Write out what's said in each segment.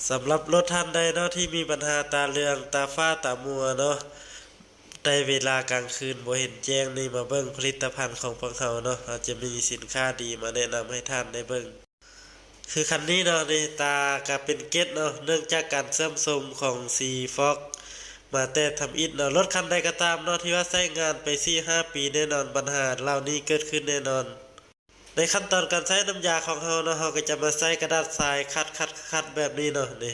ສຳລັບລົດທ່ານໃດເນາະ ທີ່ມີບັນຫາຕາເຫຼືອງ, ຕາຟ້າ, ຕາມົວເນາະ, ໃນເວລາກາງຄືນບໍ່ເຫັນແຈ້ງນີ້ ມາເບິ່ງຜະລິດຕະພັນຂອງພວກເຮົາເນາະ, ເຮົາຈະມີສິນຄ້າດີມາແນະນຳໃຫ້ທ່ານໄດ້ເບິ່ງ. ຄືຄັນນີ້ເນາະ ນີ້ຕາກະເປັນເກັດເນາະ, ເນື່ອງຈາກການເຊື່ອມຊົມຂອງຊີຟອກມາແຕ່ທຳອິດເນາະ. ລົດຄັນໃດກໍຕາມເນາະ ທີ່ວ່າໃຊ້ງານໄປສີ່ຫ້າປີແນ່ນອນ ບັນຫາເຫຼົ່ານີ້ເກີດຂຶ້ນແນ່ນອນ. ໃນຂັ້ນຕອນການໃຊ້ນ້ຳຢາຂອງເຮົາເນາະ, ເຮົາກໍຈະມາໃຊ້ກະດາດຊາຍຂັດໆໆແບບນີ້ເນາະ, ນີ້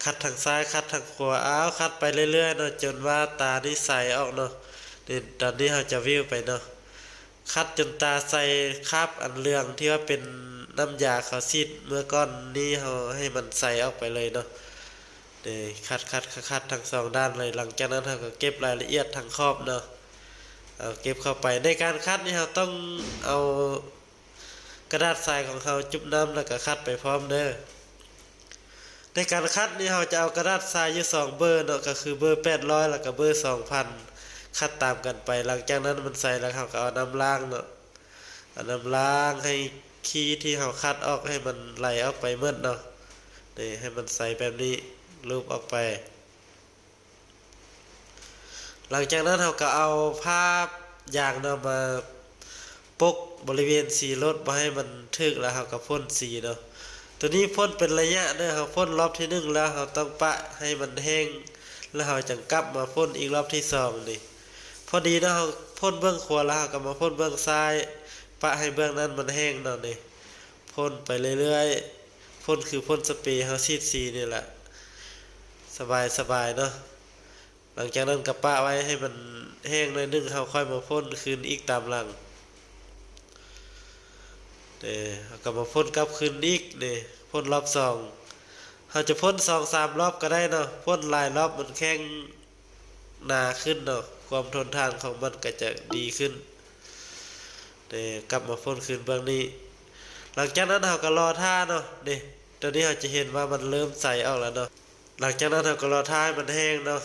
ຂັດທາງຊ້າຍ ຂັດທາງຂວາ, ອ້າວ ຂັດໄປເລື້ອຍໆເນາະ ຈົນວ່າຕານີ້ໃສອອກເນາະ. ນີ້ ຕອນນີ້ເຮົາຈະວິວໄປເນາະ, ຂັດຈົນຕາໃສຄາບອັນເຫຼືອງທີ່ວ່າເປັນນ້ຳຢາເຂົາສີດເມື່ອກ່ອນນີ້ ເຮົາໃຫ້ມັນໃສອອກໄປເລີຍເນາະ. ນີ້ ຂັດໆໆທັງສອງດ້ານເລີຍ. ຫຼັງຈາກນັ້ນເຮົາກໍເກັບລາຍລະອຽດທາງຂອບເນາະ, ເອົາເກັບເຂົ້າໄປ. ໃນການຂັດນີ້ເຮົາຕ້ອງເອົາ ກະດາດຊາຍຂອງເຮົາຈຸບນ້ຳ ແລ້ວກໍຂັດໄປພ້ອມເດີ. ໃນການຂັດນີ້ເຮົາຈະເອົາກະດາດຊາຍຢູ່ສອງເບີເນາະ, ກໍຄືເບີແປດຮ້ອຍ ແລ້ວກໍເບີສອງພັນ ຂັດຕາມກັນໄປ. ຫຼັງຈາກນັ້ນມັນໃສແລ້ວ ເຮົາກໍເອົານ້ຳລ້າງເນາະ, ເອົານ້ຳລ້າງໃຫ້ຂີ້ທີ່ເຮົາຂັດອອກ ໃຫ້ມັນໄຫຼອອກໄປໝົດເນາະ. ນີ້ ໃຫ້ມັນໃສແບບນີ້ ລູບອອກໄປ. ຫຼັງຈາກນັ້ນເຮົາກໍເອົາຜ້າຢາງເນາະ ມາປົກບໍລິເວນສີລົດ ບໍ່ໃຫ້ມັນຖືກ ແລ້ວເຮົາກໍພົ່ນສີເນາະ. ໂຕນີ້ພົ່ນເປັນໄລຍະເດີ, ເຮົາພົ່ນລອບທີໜຶ່ງແລ້ວ ເຮົາຕ້ອງປະໃຫ້ມັນແຫ້ງ ແລ້ວເຮົາຈັ່ງກັບມາພົ່ນອີກລອບທີສອງນີ້. ພໍດີເນາະ ເຮົາພົ່ນເບື້ອງຂວາ ແລ້ວເຮົາກໍມາພົ່ນເບື້ອງຊ້າຍ, ປະໃຫ້ເບື້ອງນັ້ນມັນແຫ້ງເນາະ. ນີ້ ພົ່ນໄປເລື້ອຍໆ, ພົ່ນຄືພົ່ນສະເປເຮົາສີດສີນີ້ແຫຼະ, ສະບາຍໆເນາະ. ຫຼັງຈາກນັ້ນກໍປະໄວ້ໃຫ້ມັນແຫ້ງໜ້ອຍໜຶ່ງ, ເຮົາຄ່ອຍມາພົ່ນຄືນອີກຕາມຫຼັງ. ນີ້ ເຮົາກໍມາພົ່ນກັບຄືນອີກ, ນີ້ ພົ່ນລອບສອງ. ເຮົາຈະພົ່ນສອງສາມລອບກໍໄດ້ເນາະ, ພົ່ນຫຼາຍລອບມັນແຂງໜາຂຶ້ນເນາະ, ຄວາມທົນທານຂອງມັນກໍຈະດີຂຶ້ນ. ນີ້ ກັບມາພົ່ນຄືນເບື້ອງນີ້. ຫຼັງຈາກນັ້ນເຮົາກໍລໍຖ້າເນາະ, ນີ້ ຕອນນີ້ເຮົາຈະເຫັນວ່າມັນເລີ່ມໃສອອກແລ້ວເນາະ. ຫຼັງຈາກນັ້ນເຮົາກໍລໍຖ້າໃຫ້ມັນແຫ້ງເນາະ,